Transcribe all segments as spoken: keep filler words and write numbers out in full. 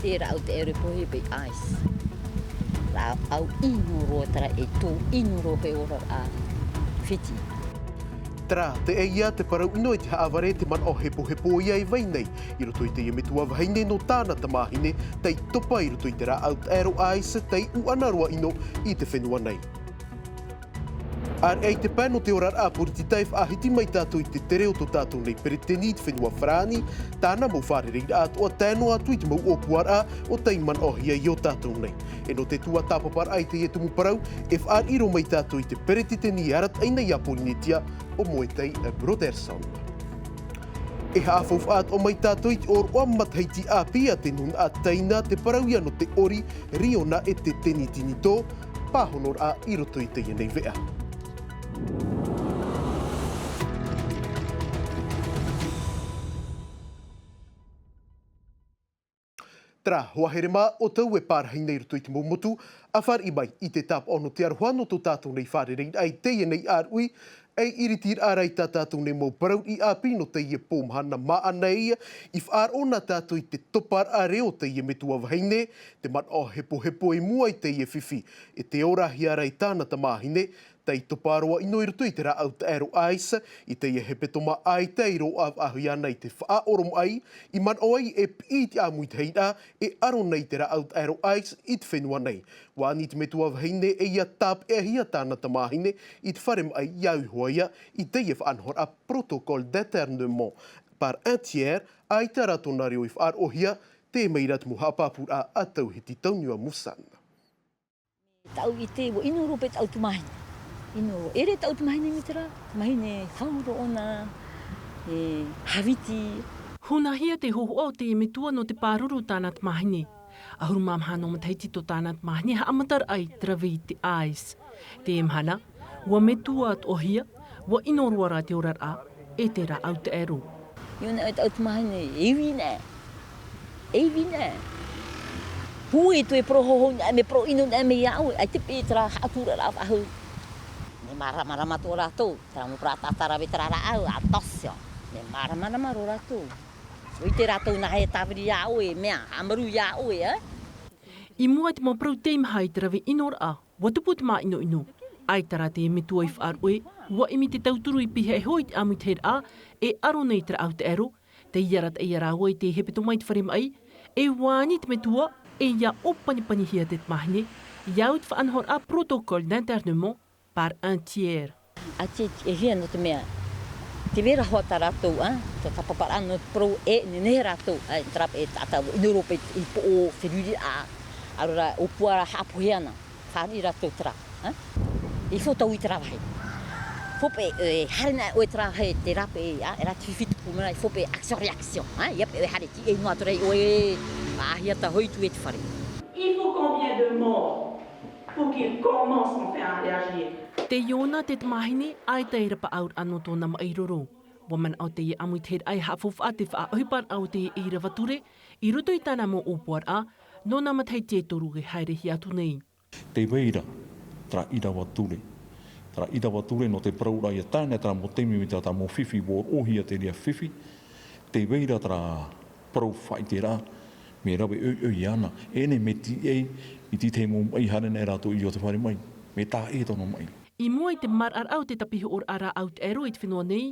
Te rāʻau taʻero e pohe paʻi ice. Rāʻau ʻino roa terā e tō ʻino roa paʻi ora a Fiti. Terā teie te parau ʻino i te haʻavare te manaʻo hepohepo ia e vai nei i roto i teie metua vahine nō tāna tamāhine tei topa i roto i te rāʻau taʻero ice tei ʻuʻana roa ʻino i te fenua nei. ʻĀreʻa i te pae nō te oraraʻa poritita e faʻahiti mai tātou i te tere o tō tātou nei peretiteni i te fenua Farāni, tāna mau fārereiraʻa atoʻa tae noa atu i te mau ʻōpuaraʻa o tei manaʻohia i ō tātou nei. E nō te tuatāpaparaʻa i teie tumu parau, e faʻariʻi roa mai tātou i te peretiteni e arataʻi nei iā Porinetia, ʻo Moetai Brotherson. E haʻafaufaʻa atoʻa mai tātou i te ʻōroʻa matahiti ʻāpī a te nūnaʻa Taina, te parau ia nō te ʻori, riona e te teni tinitō, pāhonoraʻa i roto i teie nei veʻa. Terā, hoa here mā, ʻo tātou e pārahi nei i roto i te mau motu, ʻa fāriʻi mai i te tāpaʻo nō te aroha nō tō tātou nei fārereiraʻa i teie nei ʻāruʻi, ei ʻiritiraʻa rā i tā tātou nei mau parau ʻāpī nō teie pō mahana māʻa nei, i faʻaroʻo na tātou i te toparaʻa reo o teie metua vahine, te manaʻo hepohepo i mua i teie fifi, e te orahia ra i tāna tamāhine, tei topa roa ʻino i roto i te rāʻau taʻero ice, i teie hepetoma ʻaita i roaʻa faʻahou iāna i te faʻaʻoromaʻi, i manaʻo ai e piʻi i te ʻāmuitahiraʻa, e aro nei te rāʻau taʻero ice i te fenua nei. ʻUa ani te metua vahine e ʻia tāpeʻahia tāna tamāhine i te fare maʻi ʻia au iho ā ia i teie faʻanahoraʻa protocole d'internement par un tiers, ʻaita rā tōna reo i faʻaroʻohia, tē mai ra te mau haʻapāpūraʻa a Tauhiti Tauniua Musana. Taʻu i te, ʻua ʻino roa paʻi taʻu tamāhine. ʻIno roa. ʻEre taʻu tamāhine mai terā, tamāhine hau roa ʻōna, e, Haviti. Hunahia te hōhoʻa o te metua nō te pāruru o tāna tamāhine. ʻAhuru mā maha noa matahiti tō tāna tamāhine haʻamataraʻa i te rave i te ice. Teie mahana, ʻua metua atoʻahia, ʻua ʻino roa ra te oraraʻa, e te rāʻau taʻero. ʻIa ʻōna e taʻu tamāhine, e ivi nei. E ivi nei. Hū e toe parau hōhonu nei, mea parau ʻino nei mai iā ʻoe, ʻaita paʻi terā haʻatūraʻa faʻahou. Mea māramarama tō rātou, terā mau parau tātara rave terā rāʻau, attention. Mea māramarama roa rātou. ʻUa ʻite rātou nāhea e tāviri iā ʻoe, mea, haʻamaru iā ʻoe, ē? I mua i te mau parau teimaha i te rave ʻinoraʻa, ʻua tupu te māʻinoʻino. ʻAita rā te metua i faʻaroʻo, ʻua ʻimi te tauturu i pihaʻi iho i te ʻāmuitahiraʻa, e aro nei te rāʻau taʻero, tei arataʻi ia rāua i te hepetoma i te fare maʻi, e ʻua ani te metua, e ʻia ʻōpanipanihia te tamāhine, ʻia au i te faʻanahoraʻa protocole d'internement par un tiers. ʻA te, e hia nō te mea, tē vai ra hoʻi tā rātou, ā, te tāpaparaʻa nō te parau e nehenehe rātou, ā, terā paʻi e taʻata ʻino roa paʻi i poʻo feruriraʻa, ā, ʻaore rā, ʻōpuaraʻa haʻapohe ana. Fāriʻi rātou terā, ā? Il faut tau i terā vāhi. Faut paʻi, e, haere na ʻoe terā vāhi, terā paʻi, ā, e rā te fifi tupu mai, il faut paʻi action réaction, ā? ʻIa paʻi ʻoe haere, tīaʻi noa atu ra ʻoe, ā, hia tā hoʻi tū e te fare. Il faut combien de morts pour qu'ils commencent enfin à réagir? Tei ʻōna te tamāhine, ʻaita e rapaʻauraʻa nō tōna maʻi roro. ʻUa manaʻo teie ʻāmuitahiraʻa e haʻafaufaʻa te faʻaʻohiparaʻa o teie ʻīrava ture, i roto i tāna mau ʻōpuaraʻa, nō nā matahiti e toru e haerehia atu nei. Tē vai ra, terā ʻīrava ture. Terā ʻīrava ture nō te parauraʻa ʻia tae nei terā mau taime mai terā mau fifi ʻua ʻōroʻohia te reira fifi. Tē vai ra terā parau faʻaʻiteraʻa, mea rave ʻoiʻoi iāna. E nehenehe mea tīaʻi, i te tahi mau maʻi haere nei rātou i ō te fare maʻi. Mea taʻa ʻē tōna maʻi. I mua i te maraʻaraʻa o te tāpihoʻoraʻa rāʻau taʻero i te fenua nei,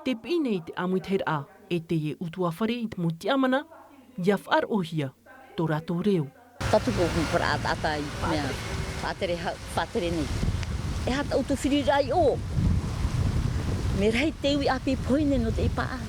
tē piʻi nei te ʻāmuitahiraʻa, e teie ʻutuāfare i te mau tiʻamana, ʻia faʻaroʻohia tō rātou reo. Tātou ko, ko parau taʻata i mea, faʻatere ha-, faʻatere nei. E aha tāʻu tū feruriraʻa i ʻō? Mea rahi te ui ʻāpī pohe nei nō te ʻīpaʻa.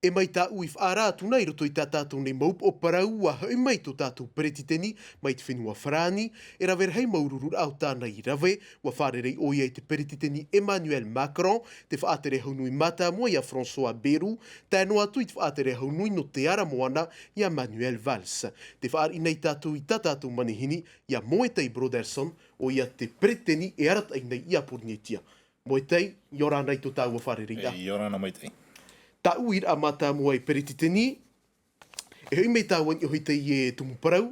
E mai tāʻu i faʻaara atu na i roto i tā tātou nei mau upoʻo parau, ʻua hoʻi mai tō tātou peretiteni mai te fenua Farāni, e rave rahi māuruururaʻa o tāna i rave, ʻua fārerei ʻoia i te peretiteni Emmanuel Macron, te faʻatere hau nui mātāmua iā François Bayrou, tae noa atu i te faʻatere hau nui nō te ara moana iā Manuel Valls. Tē fāriʻi nei tātou i tā tātou manihini, iā Moetai Brotherson, ʻoia te peretiteni e arataʻi nei iā Porinetia. Moetai, ʻia ora na i tō tāua fārereiraʻa. E, ʻia ora na maitaʻi. Tāʻu uiraʻa mātāmua e peretiteni, e hoʻi mai tāua i niʻa hoʻi teie tumu parau,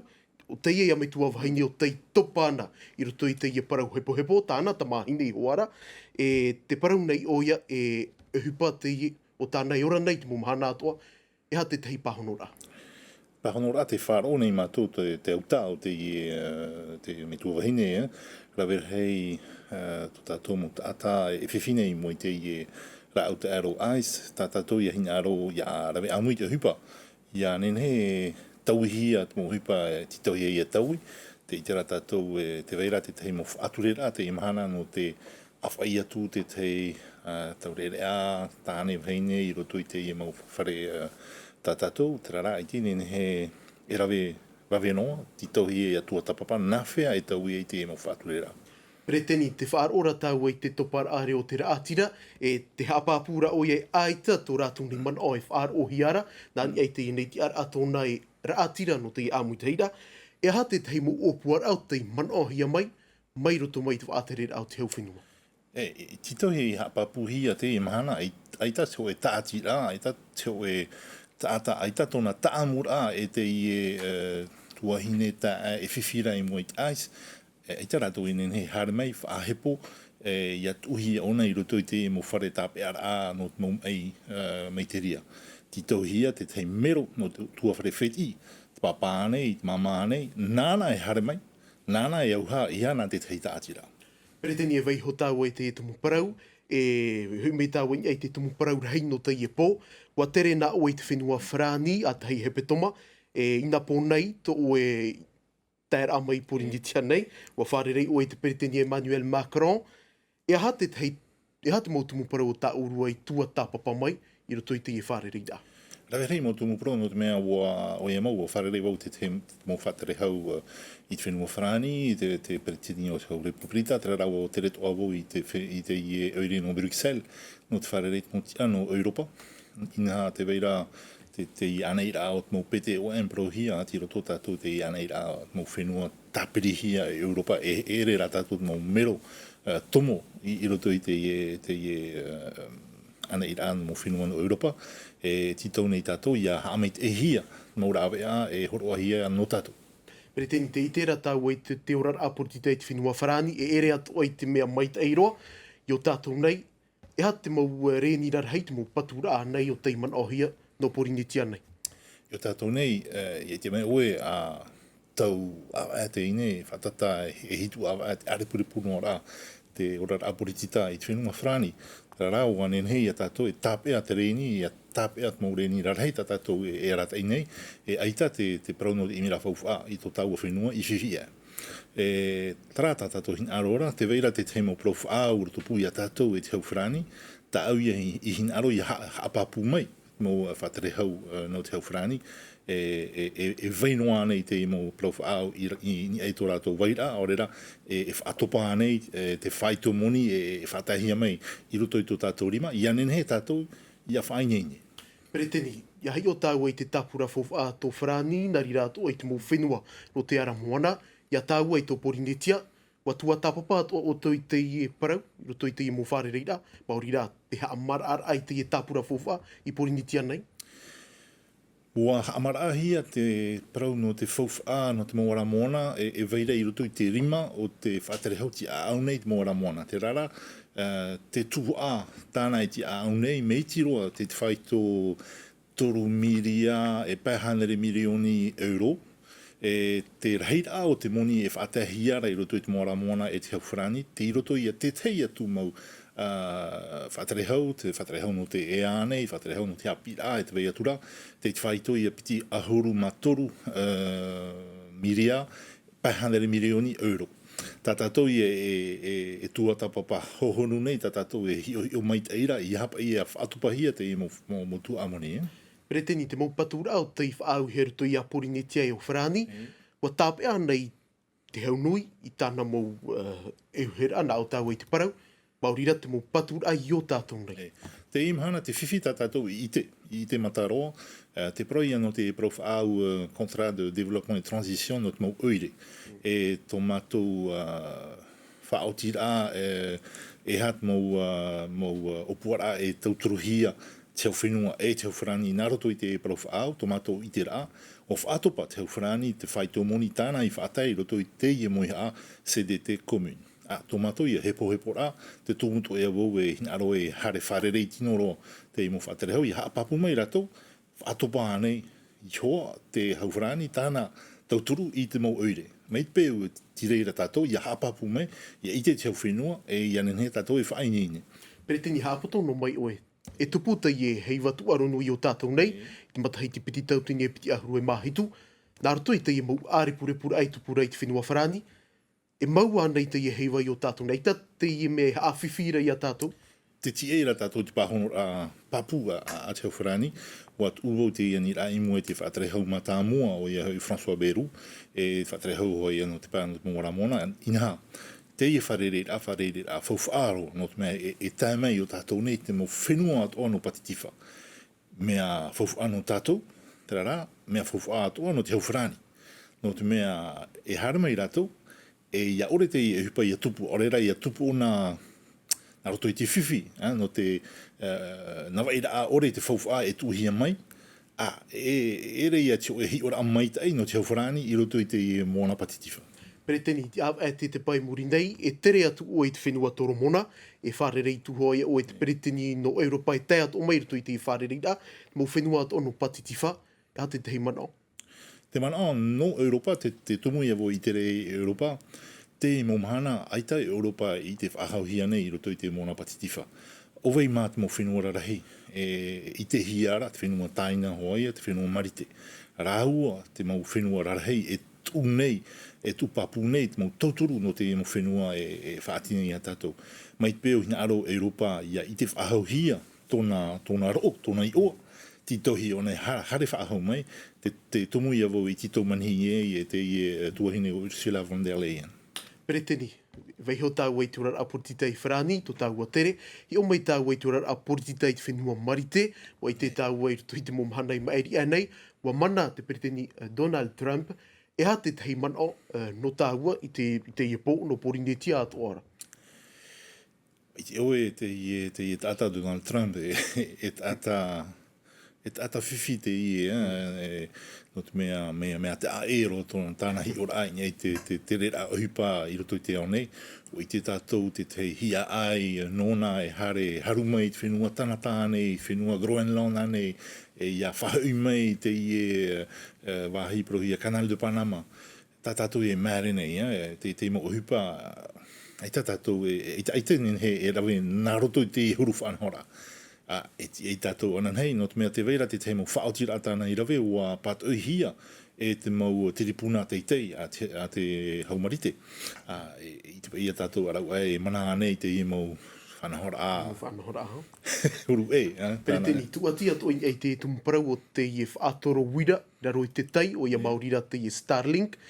ʻo teie ia metua vahine ʻo tei topa na i roto i teie parau hepohepo, tāna tamāhine iho ā ra, e te parau nei ʻoia e, e ʻohipa teie, ʻo tāna e ora nei te mau mahana atoʻa, E aha te tahi pāhonoraʻa? Pāhonoraʻa te faʻaroʻo nei mātou te, te autaʻa o te, e, te metua vahine, e, rave rahi, e, tō tātou mau taʻata e fifi nei i mua i te, e, rāʻau taʻero ice, tā tātou ia hinaʻaro ia rave ʻāmui te ʻohipa. Ia nehenehe e tauihia te mau ʻohipa e tītauhia ia taui, tē ʻite ra tātou e tē vai ra te tahi mau faʻatureraʻa teie mahana nō te ʻāfaʻi atu te tahi, a, taureʻareʻa tāne vahine i roto i teie mau fare, a, tā tātou, terā rā, ʻaita e nehenehe e rave, rave noa, tītauhia ia tuatāpapa, nā hea e taui ai teie mau faʻatureraʻa. Peretiteni, tē faʻaroʻo ra tāua i te toparaʻa reo o te raʻatira, e tē haʻapāpū ra ʻoia e ʻaita tō rātou nei manaʻo e faʻaroʻohia ra, nā niʻa i teie nei tiʻaraʻa tōna e raʻatira nō teie ʻāmuitahiraʻa, e aha te tahi mau ʻōpuaraʻa o tei manaʻohia mai, mai roto mai i te faʻatereraʻa o te hau fenua? E, e, tītauhia i haʻapāpūhia teie mahana, ʻai-, ʻaita te hōʻē tāʻatiraʻa, ʻaita te hōʻē taʻata, ʻaita tōna taʻamuraʻa e teie, e, tuahine taeaʻe e fifi ra i mua i te ice, e, ʻaita rātou e nehenehe e haere mai, faʻahepo, e, ia tuʻuhia ʻōna i roto i teie mau fare tāpeʻaraʻa nō te mau maʻi, e, mai te reira. Tītauhia te tahi mero nō te tuafare fētiʻi, te pāpā ānei, te māmā ānei, nāna e haere mai, nāna e auaha, ʻeiaha nā te tahi tāʻatiraʻa. Peretiteni, e vaiiho tāua i te tumu parau, e hoʻi mai tāua i niʻa i te tumu parau rahi nō teie pō, ʻua tere nā ʻoe i te fenua Farāni, ʻa tahi hepetoma, e, inapō nei tō ʻoe taeraʻa mai i Pōrīnetia nei, ʻua fārerei ʻoe i te Peretiteni Emmanuel Macron, e aha te tahi, e aha te mau tumu parau o tā ʻōrua i tuatāpapa mai i roto i teie fārereiraʻa? Rave rahi mau tumu parau, nō te mea ʻua, ʻoia mau, ʻua fārerei vau i te, te mau faʻatere hau, ā, i te fenua Farāni, i te, te Peretiteni o te Hau Repupirita, terā rā ʻua tere atoʻa vau i te fe-, i teie ʻoire nō Bruxelles, nō te fārerei i te mau tiʻa nō ʻEuropa. Inaha tē vai ra te, te ʻānaʻiraʻa o te mau P T O M parauhia, ā, tei roto tātou te ʻānaʻiraʻa o te mau fenua tāpirihia e ʻEuropa, e, e ʻere rā tātou mau mero, ā, tomo i, i roto i teie, teie, ā, ʻānaʻiraʻa mau fenua nō ʻEuropa, e tītau nei tātou ia haʻamaitaʻihia mau rāveʻa e hōroʻahia nō tātou. Peretiteni, tē ʻite ra tāua i te, te oraraʻa poritita i te fenua Farāni, e ʻere atoʻa i te mea maitaʻi roa, i ō tātou nei, e aha te mau, ā, rēni rarahi, te mau paturaʻa nei o tei manaʻohia nō Pōrīnetia nei? I ō tātou nei, ā, ʻia ʻite mai ʻoe, ā, tau ʻāvaʻe teie nei, fātata e, e hitu ʻāvaʻe te ʻārepurepu noa ra te oraraʻa poritita i te fenua Farāni. Terā rā, ʻua nehenehe ia tātou e tāpeʻa te rēni, ʻia tāpeʻa te mau rēni rarahi tā tātou e, e arataʻi nei, e ʻaita te, te parau nō te ʻimiraʻa faufaʻa i tō tāua fenua i fifi aʻe. E, terā tā tātou hinaʻaro ra, tē vai ra te tahi mau parau faʻaau i roto pū ia tātou e te hau Farāni, tāʻu ia i, i hinaʻaro ia ha-, haʻapāpū mai, mau, ā, faʻatere hau, ā, nō te hau Farāni, e, e, e, e vai noa ānei te mau parau faʻaau i, i, i niʻa i tō rātou vairaʻa, ʻaore rā, e, e faʻatopa ānei, e, te faito moni, e, e faʻataehia mai i roto i tō tātou rima, ʻia nehenehe tātou ia faʻaineine. Peretiteni, ʻia hiʻo tāua i te tāpura faufaʻa tō Farāni, nā reira atoʻa i te mau fenua nō te ara moana, ia tāua i tō Pōrīnetia, ʻua tuatāpapa atoʻa ʻoutou i teie parau, i roto i teie mau fārereiraʻa, maori rā te haʻamaraʻaraʻa i teie tāpura faufaʻa i Pōrīnetia nei? ʻUa haʻamaraʻahia te parau nō te faufaʻa, nō te mau ara moana, e, e vai ra i roto i te rima o te faʻatere hau tei ʻāʻau nei i te mau ara moana. Terā rā, ā, te tuhaʻa tāna e tei ʻāʻau nei, maitaʻi roa te, te faito toru miria e pae hānere mirioni euro, e te rahiraʻa o te moni e faʻataehia ra i roto i te mau ara moana e te hau Farāni, tei roto ia tētahi atu mau, ā, faʻatere hau, te faʻatere hau nō te ea ānei, faʻatere hau nō te haʻapiʻiraʻa, e tē vai atu ra, tei te faito ia piti ʻahuru mā toru, ā, miria, pae hānere mirioni euro. Tā tātou ia e, e, e tuatāpapa hohonu nei, tā tātou e hiʻohiʻo maitaʻi ra, ʻia haʻapaʻo ia faʻatopahia teie mau, mau, mau tuhaʻa moni, e. Peretiteni, te mau paturaʻa o tei faʻaauhia i roto ia Pōrīnetia e ʻo Farāni, ʻua tāpeʻa nei te hau nui i tāna mau, ā, ʻeuheraʻa nā ʻō tāua i te parau, maori rā te mau paturaʻa i ō tātou nei. E, teie mahana te fifi tā tātou i ʻite, i ʻite mata roa, ā, te parau ia nō te parau faʻaau, ā, contrat de développement et transition nō te mau ʻoire. E tō mātou, ā, faʻaotiraʻa, e, e aha te mau, ā, mau, ā, ʻōpuaraʻa e tauturuhia te hau fenua e te hau Farāni nā roto i te parau faʻaau, tō mātou ʻiteraʻa, ʻua faʻatopa te hau Farāni te faito moni tāna i faʻatae i roto i teie mōihaʻa C D T commune. Ā, tō mātou ia hepoheporaʻa, te tumu atoʻa ia vau e hinaʻaro e haere fārerei tino roa teie mau faʻatere hau, ʻia haʻapāpū mai rātou, faʻatopa ānei ihoa te hau farāni tāna tauturu i te mau ʻoire. Mai te peu tei reira tātou ia haʻapāpū mai, ia ʻite te hau fenua e ia nehenehe tātou e faʻaineine. Peretiteni, haʻapoto noa mai ʻoe, e tupu teie heiva tuʻaro nui o tātou nei i te matahiti piti tauatini e piti ʻahuru e mā hitu, nā roto i teie mau ʻārepurepu raʻa i tupu ra i te fenua farāni. E mau ānei teie heiva i ō tātou nei, ʻaita teie mea e haʻafifi ra iā tātou? Te tiʻa ra tātou te pāhonoraʻa pāpū a, a, a te hau farāni, ʻua tuʻu vau teie aniraʻa i mua i te faʻatere hau mātāmua, ʻoia hoʻi François Bayrou, e faʻatere hau hoʻi nō te pae nō te mau ara mōna, inaha, teie fārereiraʻa, fārereiraʻa faufaʻa roa, nō te mea e, e tae mai i ō tātou nei te mau fenua atoʻa nō Pātitifā. Mea faufaʻa nō tātou, terā rā, mea faufaʻa atoʻa nō te hau farāni. Nō te mea e haere mai rātou, e ia ʻore teie ʻohipa ia tupu, ʻaore rā ia tupu ʻōna nā roto i te fifi, ā, nō te, ā, navaʻiraʻa ʻore te faufaʻa e tuʻuhia mai, ā, e, e ʻere ia te hōʻē hiʻoraʻa maitaʻi nō te hau farāni i roto i teie moana Pātitifā. Peretiteni, i te ʻāvaʻe te, te pae i muri nei, e tere atu ʻoe i te fenua Toromona, e fārerei atu hoʻi ʻoe i te peretiteni nō ʻEuropa e tae atoʻa mai i roto i te fārereiraʻa, mau fenua atoʻa nō Pātitifā, e aha te tahi manaʻo? Te manaʻo nō ʻEuropa, te, te tumu ia vau i tere i ʻEuropa, te mau mahana ʻaita ʻEuropa i te faʻahauhia nei i roto i te moana Pātitifā. ʻO vai mā te mau fenua rarahi, e, i te hiʻoraʻa, te fenua Tāina hoʻi, te fenua Marite. Rāua, te mau fenua rarahi, e tuʻu nei, e tuʻu pāpū nei, te mau tauturu nō te mau fenua e, e faʻatini iā tātou. Mai te peu hinaʻaro ʻEuropa, ia i te faʻahauhia, tōna, tōna roʻo, tōna iʻoa, tītauhia ʻōna e ha-, haere faʻahou mai, te, te tumu ia vau i tītau manihi ai, e teie, e tuahine ʻo Ursula von der Leyen. Peretiteni, vaiiho tāua i te oraraʻa poritita i Farāni, tō tāua tere, hiʻo mai tāua i te oraraʻa poritita i te fenua Marite, ʻua ʻite tāua i roto i te mau mahana i maʻiri aʻe nei, ʻua mana te peretiteni, eh, Donald Trump, e aha te tahi manaʻo, eh, nō tāua i te, i teie pō, nō Pōrīnetia atoʻa ra? I te ʻoe, teie, teie taʻata Donald Trump, e, e taʻata, e taʻata fifi teie, ā, e, nō te mea, mea, mea te ʻaʻero tōna, tāna hiʻoraʻa i niʻa i te, te, te tereraʻa ʻohipa i roto i te ao nei. ʻUa ʻite tātou te, te hiaʻai nōna e haere, haru mai i te fenua Kanata ānei, fenua Groenland ānei, e ia faʻahoʻi mai i teie, e, vāhi parauhia Canal de Panama. Tā tātou e māere nei, ā, te, te mau ʻohipa, ʻaita tātou e, e, ʻaita, ʻaita e nehenehe e rave nā roto i te huru faʻanahoraʻa. Ā, e, e tātou ananahi, nō te mea tē vai ra te tahi mau faʻaotiraʻa tāna i rave, ʻua pātoʻihia e te mau tiripuna teitei a te, a te hau Marite. Ā, e, i te, ia tātou ʻaraʻu aʻe e mana ānei i te mau faʻanahoraʻa. Mau faʻanahoraʻa, hau. Huru ʻē, ā, tāna. Peretiteni, tūʻati atoʻa i te tumu parau o teie faʻatoro uira, raro i te tai, ʻoia maori ra teie Starlink,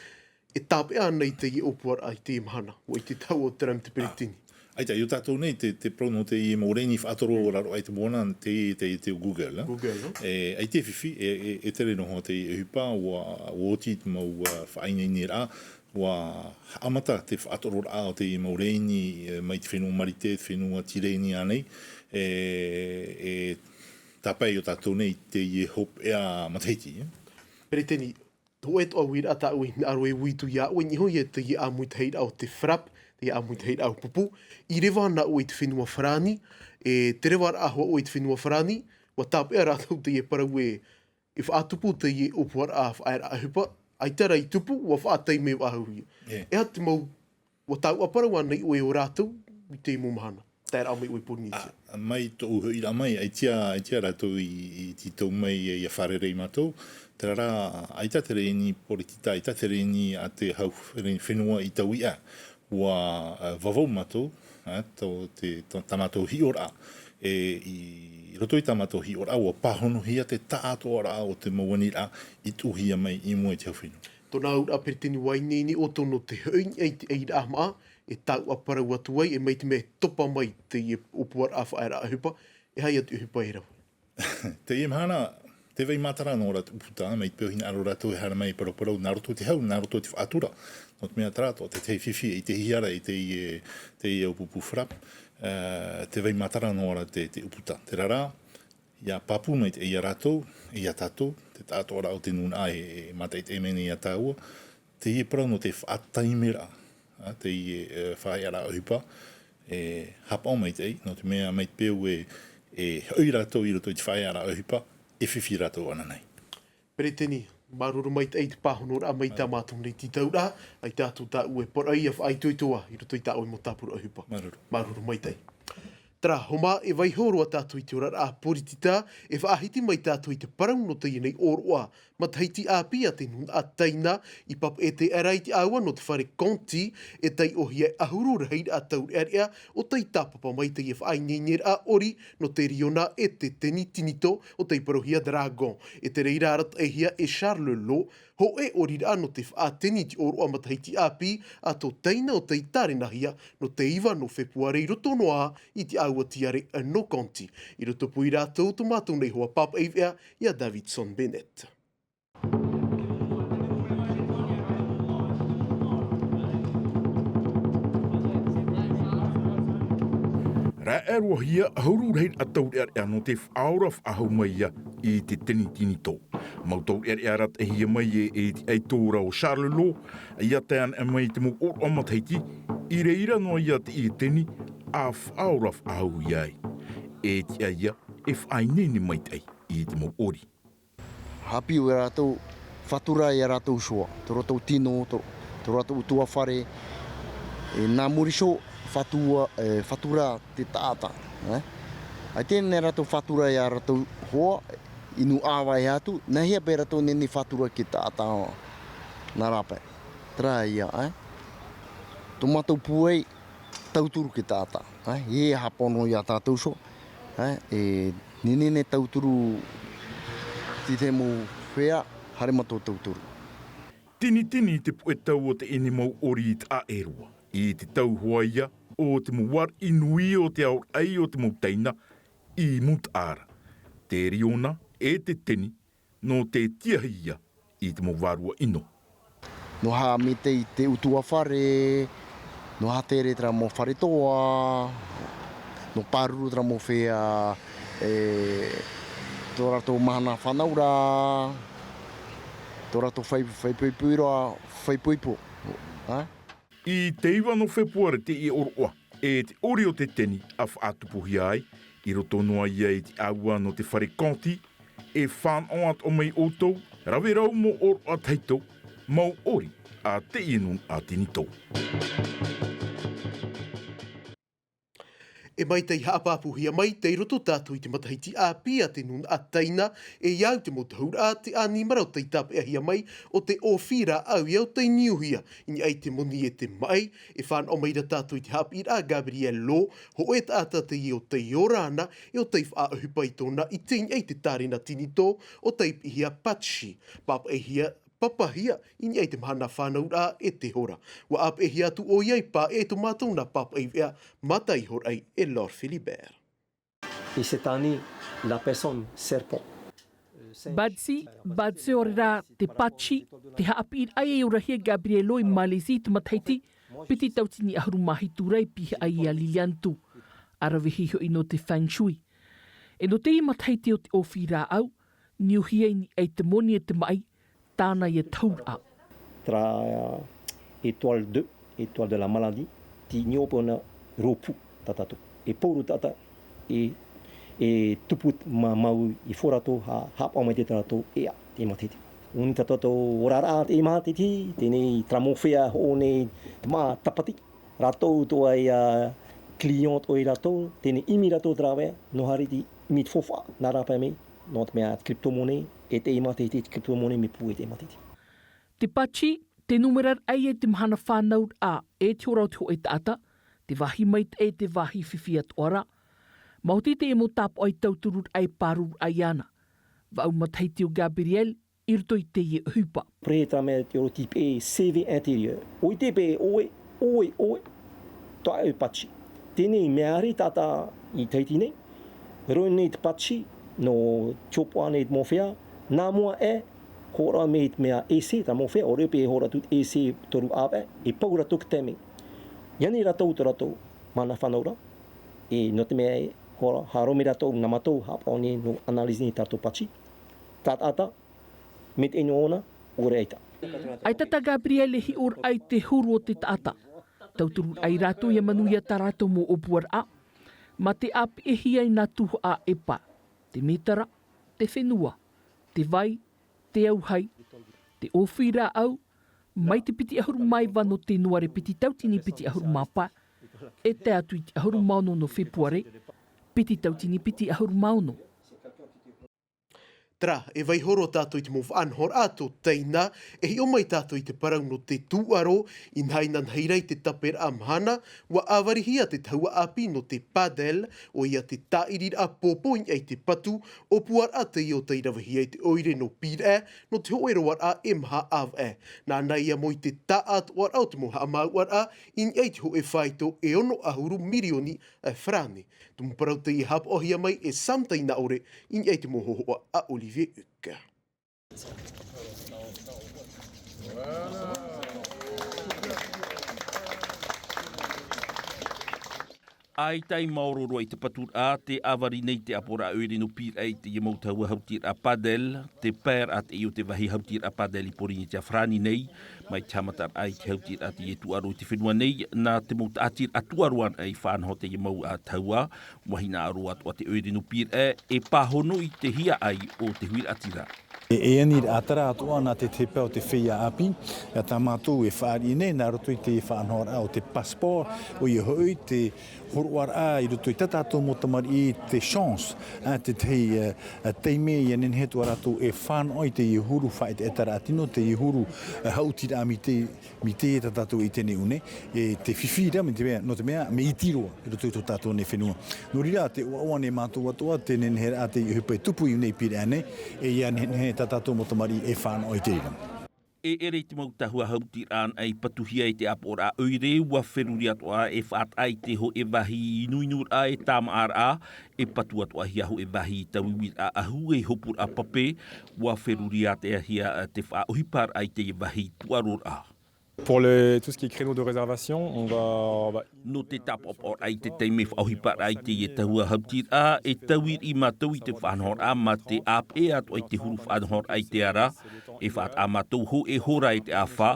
e tāpeʻa ana i teie ʻōpuaraʻa i teie mahana, ʻua ʻite tāua ʻo Trump te peretiteni. ʻAita, i ō tātou nei, te, te parau nō teie mau rēni faʻatoro raro aʻe i te moana, te, te, te Google, ā? Google, ā? E, ʻaita e fifi, e, e, e tere noa teie ʻohipa, ʻua, ʻua oti te mau, ā, faʻaineineraʻa, ʻua haʻamata te faʻatororaʻa o teie mau rēni, e, mai te fenua Marite, te fenua Tireni ānei, e, e tāpae i ō tātou nei i teie hopeʻa matahiti, ā? Peretiteni, hōʻē atoʻa uiraʻa tāʻu e hinaʻaro e ui atu iā ʻoe, i niʻa iho ia teie ʻāmuitahiraʻa o te FRAP, teie ʻāmuitahiraʻa o pupu, i reva ana ʻoe i te fenua Farāni, e te revaraʻa hoʻi ʻoe i te fenua Farāni, ʻua tāpeʻa rātou teie parau e, e faʻatupu teie ʻōpuaraʻa faʻaearaʻa ʻohipa, ʻaita rā i tupu, ʻua faʻataime faʻahou ia. E. E aha te mau ʻUa tāuʻa parau ānei ʻoe i ō rātou i te mau mahana, taeraʻa mai ʻoe i Pōrīnetia? Ā, mai tōʻu hoʻiraʻa mai, ʻaita, ʻaita rātou i, i tītau mai ia, ia fārerei mātou. Terā rā, ʻaita te rēni poritita, ʻaita te rēni a te hau fenua i taui aʻe. ʻUa, ā, vavau mātou, ā, tō te, tō, tā mātou hiʻoraʻa. E, i roto i tā mātou hiʻoraʻa, ʻua pāhonohia te taʻatoʻaraʻa o te mau aniraʻa i tuʻuhia mai i mua i te hau fenua. Tōna auraʻa Peretiteni, ʻua ineine ʻoutou nō te hoʻi i te ʻairaʻa maʻa, e tāuʻa parau atu ai, e mai te mea e topa mai teie ʻōpuaraʻa faʻaearaʻa ʻohipa, e aha atu ʻohipa e rave? Teie mahana, tē vai matara noa ra te ʻūputa, mai te peu hinaʻaro rātou e haere mai e paraparau, nā roto i te hau, nā roto i te faʻatura. Nō te mea terā, tō te tahi fifi e ʻitehia ra i teie, teie ʻōpupu FRAP, ā, tē vai matara noa ra te, te ʻūputa. Terā rā, ʻia pāpū maitaʻi ia rātou, ia tātou, te taʻatoʻaraʻa o te nūnaʻa e, e mātaʻitaʻi mai nei ia tāua, teie parau nō te faʻataimeraʻa, ā, teie, e, faʻaearaʻa ʻohipa, e haʻapaʻo maitaʻi, nō te mea mai te peu e, e hoʻi rātou i roto i te faʻaearaʻa ʻohipa, E fifi rātou ananahi. Peretiteni, māuruuru maitaʻi i te pāhonoraʻa mai i tā mātou nei tītauraʻa, ʻaita atu tāʻu e poroʻi ia faʻaitoito ā i roto i tā ʻoe mau tāpura ʻohipa. Māuruuru. Māuruuru maitaʻi. Terā, Homa, e vaiiho roa tātou i te oraraʻa poritita, e faʻahiti mai tātou i te parau nō teie nei ʻōroʻa matahiti ʻāpī a te nūnaʻa Taina, i papaʻi e te ʻaira i te ʻāua nō te fare Conti, e taiʻohia e ʻahuru rahiraʻa taureʻareʻa, ʻo tei tāpapa mai teie faʻaineineraʻa ʻori nō te riona e te teni tinitō, ʻo tei parauhia Dragon, e te reira arataʻihia e Charles Law, hōʻē ʻoriraʻa nō te faʻateni i te ʻōroʻa matahiti ʻāpī a tō Taina ʻo tei tārenahia nō te iva nō Fepuare i roto noa i te ʻāua tiare nō Conti. I roto pū ia rātou tō mātou nei hoa pāpaʻi veʻa ia Davidson Bennett. Raʻeroahia ʻahuru rahiraʻa taureʻareʻa nō te faʻaora faʻahou mai ia i te teni tinitō. Mau taureʻareʻa arataʻihia mai e, e te ʻaito ra ʻo Charles Law, ia tae anaʻe mai i te mau ʻōroʻa matahiti, i reira noa ia teie teni, ʻa faʻaora faʻahouhia ai. E tiʻa ia, e faʻaineine maitaʻi i te mau ʻori. Haʻapiʻi ia rātou, fatura ia rātou iho ā, tō rātou tino, tō, tō rātou ʻutuāfare, e, nā muri iho, fatua, e, fatura te taʻata, e. ʻAita e nehenehe rātou fatura ia rātou hoa, i nūnaʻa ʻāvae atu, nāhea paʻi rātou e nehenehe fatura te taʻata, nā reira paʻi. Terā ia, e. Tō mātou pūai, tauturu te taʻata, e, e haʻapaʻo noa ia tātou iho, e, e nehenehe tauturu i te mau feiā, haere mātou tauturu. Tinitini te puʻe tau o teie mau ʻori i taʻa ʻē roa, i te tau hoʻi ia, o te mau ariʻi nui o te aoraʻi o te mau Taina, i Mutaʻa ra, te riona, e te teni, nō te tiahi ia i te mau vārua ʻino. Nō haʻamaitaʻi i te ʻutuāfare, nō haʻatere terā mau fare toa, nō pāruru terā mau feiā, e, tō rātou mahana fānauraʻa, tō rātou fai, fai poipoi roa, fai poipoi, e? I te iva nō Fepuare teie ʻōroʻa, e te ʻori o te teni a faʻatupuhia ai, i roto noa ia i te ʻāua nō te fare Conti, e fānaʻo atoʻa mai ʻoutou, rave rau mau ʻōroʻa tahito, mau ʻori a teie nūnaʻa tinitō. E maitaʻi haʻapāpūhia mai, tei roto tātou i te matahiti ʻāpī a te nūnaʻa Taina, e ia au te mau tahuraʻa, te ʻanimara ʻo tei tāpeʻahia mai, ʻo te ʻōfī rāʻau i au tei niuhia, i niʻa i te moni e te maʻi, e fānaʻo mai ra tātou i te haʻapiʻiraʻa a Gabriel Law, hōʻē taʻata teie ʻo tei ora ana, e ʻo tei faʻaʻohipa i tōna ʻite i niʻa i te tārena tinitō, ʻo tei piʻihia Patchy, pāpaʻihia, papahia, i niʻa i te mahana fānauraʻa e te hora. ʻUa ʻāpeʻehia atu ʻoia i pae i tō mātou nā pāpaʻi veʻa, mātāʻi horaʻa e Laure Philibert. Et cette année, la personne serpent. Batsi, Batsi ʻo rā te Patchy, te haʻapiʻiraʻa e orahia e Gabriel Law i Malaisie i te matahiti, piti tauatini ʻahuru mā hitu ra i pihaʻi ia Liliane Tu. ʻA rave hia hoʻi nō te Feng Shui. E nō teie matahiti o te ʻōfī rāʻau, niuhia i niʻa i te moni e te maʻi, tāna ia tahuraʻa. Terā étoile deux, étoile de la maladie, tei niʻa paʻi ʻōna rōpū tā tātou. E pauroa taʻata, e, e tupu mā-, māuiui i fō rātou, ha-, haʻapaʻo mai te tā rātou ea, teie matahiti. ʻUa oti tā tātou oraraʻa teie matahiti, teie nei terā mau feiā hoʻo nei te māʻa tāpati. Rātou atoʻa ia client atoʻa ia rātou, teie nei ʻimi rātou terā veʻa, nō haere i te ʻimi i te faufaʻa, nā reira paʻi mai, nō te mea crypto-monnaie, e teie matahiti te crypto-monnaie mea pūai i teie matahiti. Te Patchy, te nūmera raʻa ia i te mahana fānauraʻa, e te hora o te hōʻē taʻata, te vāhi maitaʻi e te vāhi fifi atoʻa ra. Maoti teie mau tāpaʻo i tauturu raʻa e pāruru raʻa iāna. Vaʻu matahiti ʻo Gabriel, i roto i teie ʻohipa. Perehe terā mea te ʻōroʻa tei peʻe C V intérieur. ʻOia tei peʻe ʻoe, ʻoe, ʻoe, tā ʻoe Patchy. Teie nei mea haere taʻata i Tahiti nei, riro nei te Patchy, nō tiopoʻa nei te mau feiā, nā mua aʻe, hōroʻa mai te mea essai, terā mau feiā, ʻaore paʻi hōroʻa atu te essai toru ʻāvaʻe, e pau rātou i te taime. ʻIa ani rātou tō rātou mahana fānauraʻa, e nō te mea e, hōroʻa, haere mai rātou nā mātou, haʻapaʻo nei nō analyse nei tā rātou Patchy. Taʻata, Maitaʻi noa ʻōna, ʻaore ʻaita. ʻAita tā Gabriel e hiʻo raʻa i te huru o te taʻata. Tauturu ai rātou ʻia manuia tā rātou mau ʻōpuaraʻa. Mā te ʻāpeʻehia i nā tuhaʻa e pā. Te mētara, te fenua, te vai, te auahi, te ʻōfī rāʻau, mai te piti ʻahuru mā iva nō tēnuare piti tautini piti ʻahuru mā pae, e tae atu i te ʻahuru mā ono nō fepuare, piti tautini piti ʻahuru mā ono. Terā, e vaiiho roa tātou i te mau faʻanahoraʻa tō Taina, e hiʻo mai tātou i te parau nō te tūʻaro, inaha inanahi ra i te taperaʻa mahana, ʻua ʻāvarihia te tahua ʻāpī nō te padel, ʻoia te tāʻiriraʻa pōpō i niʻa i te patu, ʻōpuaraʻa teie o tei ravehia i te ʻoire nō Pīraʻe, nō te hōʻē roaraʻa e maha ʻāvaʻe. Nāna ia moe i te tāʻātoʻaraʻa o te mau haʻamāuʻaraʻa, i niʻa i te hōʻē faito e ono ʻahuru mirioni farāne. Te mau parau teie e haʻapaʻohia mai e Sam Tainaʻore, i niʻa i te mau hōhoʻa a Olivier Huck. ʻAita i maoro roa i te paturaʻa, tē ʻāvari nei te ʻāpoʻoraʻa ʻoire nō Pīraʻe i teie mau tahua hautiraʻa padel, te paeraʻa teie o te vāhi hautiraʻa padel i Pōrīnetia Farāni nei, mai te haʻamataraʻa i te hautiraʻa teie e tūʻaro i te fenua nei, nā te mau tāʻatiraʻa tūʻaro anaʻe i faʻanaho teie mau, ā, tahua, ʻua hinaʻaro atoʻa te ʻoire nō Pīraʻe, e pāhono i te hiaʻai o te huiraʻatira. E, e ani rā ʻatara atoʻa nā te, te pae o te feiā ʻāpī, ʻia tā mātou e fāriʻi nei, nā roto i te faʻanahoraʻa o te passeport, ʻoia hoʻi te hōroʻaraʻa i roto i tā tātou mau tamariʻi te chance, ā, te tahi, ā, ā, taime ʻia nehenehe atoʻa rātou e fānaʻo i teie huru faʻaʻetaʻetaraʻa tino, teie huru, ā, haʻutiraʻa mai te, mai te tā tātou i teie nei, e te fifi ra, mai te mea, nō te mea, mea iti roa, i roto i tō tātou nei fenua. Nō reira, te ʻoaʻoa nei mātou atoʻa, te neneheraʻa te ʻohipa e tupu i ʻō nei i Pīraʻe nei, e ʻia nehenehe tā tātou mau tamariʻi e fānaʻo i te reira. E ʻere i te mau tahua hautiraʻa anaʻe i patuhia e te ʻāpoʻoraʻa ʻoire, ʻua feruri atoʻa e faʻataʻa i te hōʻē vāhi inuinuraʻa e tāmāʻaraʻa, e patu atoʻahia hōʻē vāhi tauiuiraʻa ʻahu e hopuraʻa pape, ʻua feruri atoʻahia te faʻaʻohiparaʻa i teie vāhi tūʻaroraʻa. Pour le, tout ce qui est créneau de réservation, on va, on va Nō te tāpaʻopaʻoraʻa i te taime faʻaʻohiparaʻa i teie tahua hautiraʻa, e tauiriʻi mātou i te faʻanahoraʻa mā te ʻāpeʻe atoʻa i te huru faʻanahoraʻa i te ara, e faʻataʻa mātou hōʻē hora e te ʻāfa,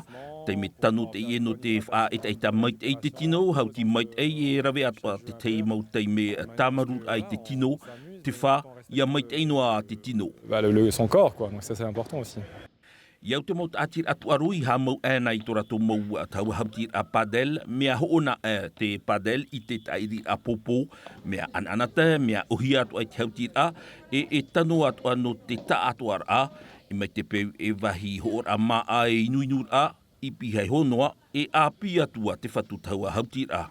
taime tano teie nō te faʻaʻetaʻeta maitaʻi i te tino, haʻuti maitaʻi e rave atoʻa te tahi mau taime tāmarūraʻa i te tino, te fā, ʻia maitaʻi noa te tino. Bah, le, le, son corps, quoi. Donc ça, c'est important aussi. I au te mau tāʻatiraʻa tūʻaro i haʻamau aʻe na i tō rātou mau tahua haʻutiraʻa padel, mea hoʻo na, ā, te padel i te tāʻiriraʻa pōpō, mea ʻanaʻanatae, mea ʻōhie atoʻa i te haʻutiraʻa, e, e tano atoʻa nō te tāʻātoʻaraʻa, e mai te peu e vāhi hoʻoraʻa māʻa e inuinuraʻa, i pīhaʻi iho noa, e ʻāpī atu ā te fatu tahua haʻutiraʻa.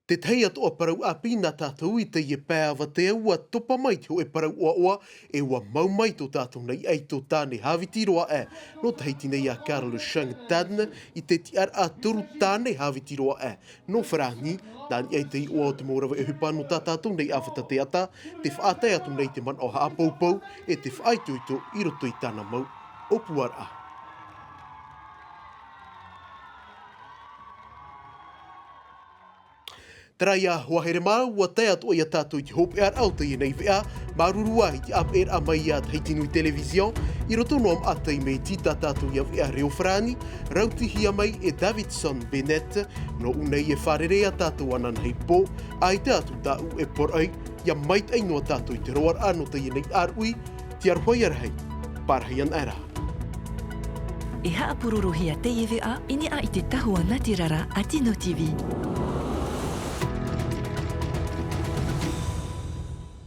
Te tahi atoʻa parau ʻāpī nā tātou i teie pae avatea, ʻua topa mai te hōʻē parau ʻoaʻoa, e ʻua mau mai tō tātou nei ʻaito tāne hāviti roa aʻe. Nō Tahiti nei a Carl Chang Tan, i te tiʻaraʻa toru tāne hāviti roa aʻe. Nō Farāni, nā niʻa i te iʻoa o te mau rave ʻohipa nō tā tātou nei ʻāfata teata, te faʻatae atu nei te manaʻo haʻapoupou, e te faʻaitoito i roto i tāna mau ʻōpuaraʻa. Terā ia, hoa here mā, ʻua tae atoʻa ia tātou i te hopeʻaraʻa o teie nei veʻa, māuruuru ā i te ʻāpeʻeraʻa mai a Tahiti Nui Télévision, i roto noa maʻa taime i tā tātou ia veʻa reo Farāni, rautihia mai e Davidson Bennett, nō ʻō nei e fārerei ā tātou ananahi pō, ʻaita atu tāʻu e poroʻi, ʻia maitaʻi noa tātou i te roaraʻa nō teie nei ʻāruʻi, te aroha ia rahi, pārahi ana rā. E haʻapurorohia teie veʻa i niʻa i te tahua nātirara a Tino TV.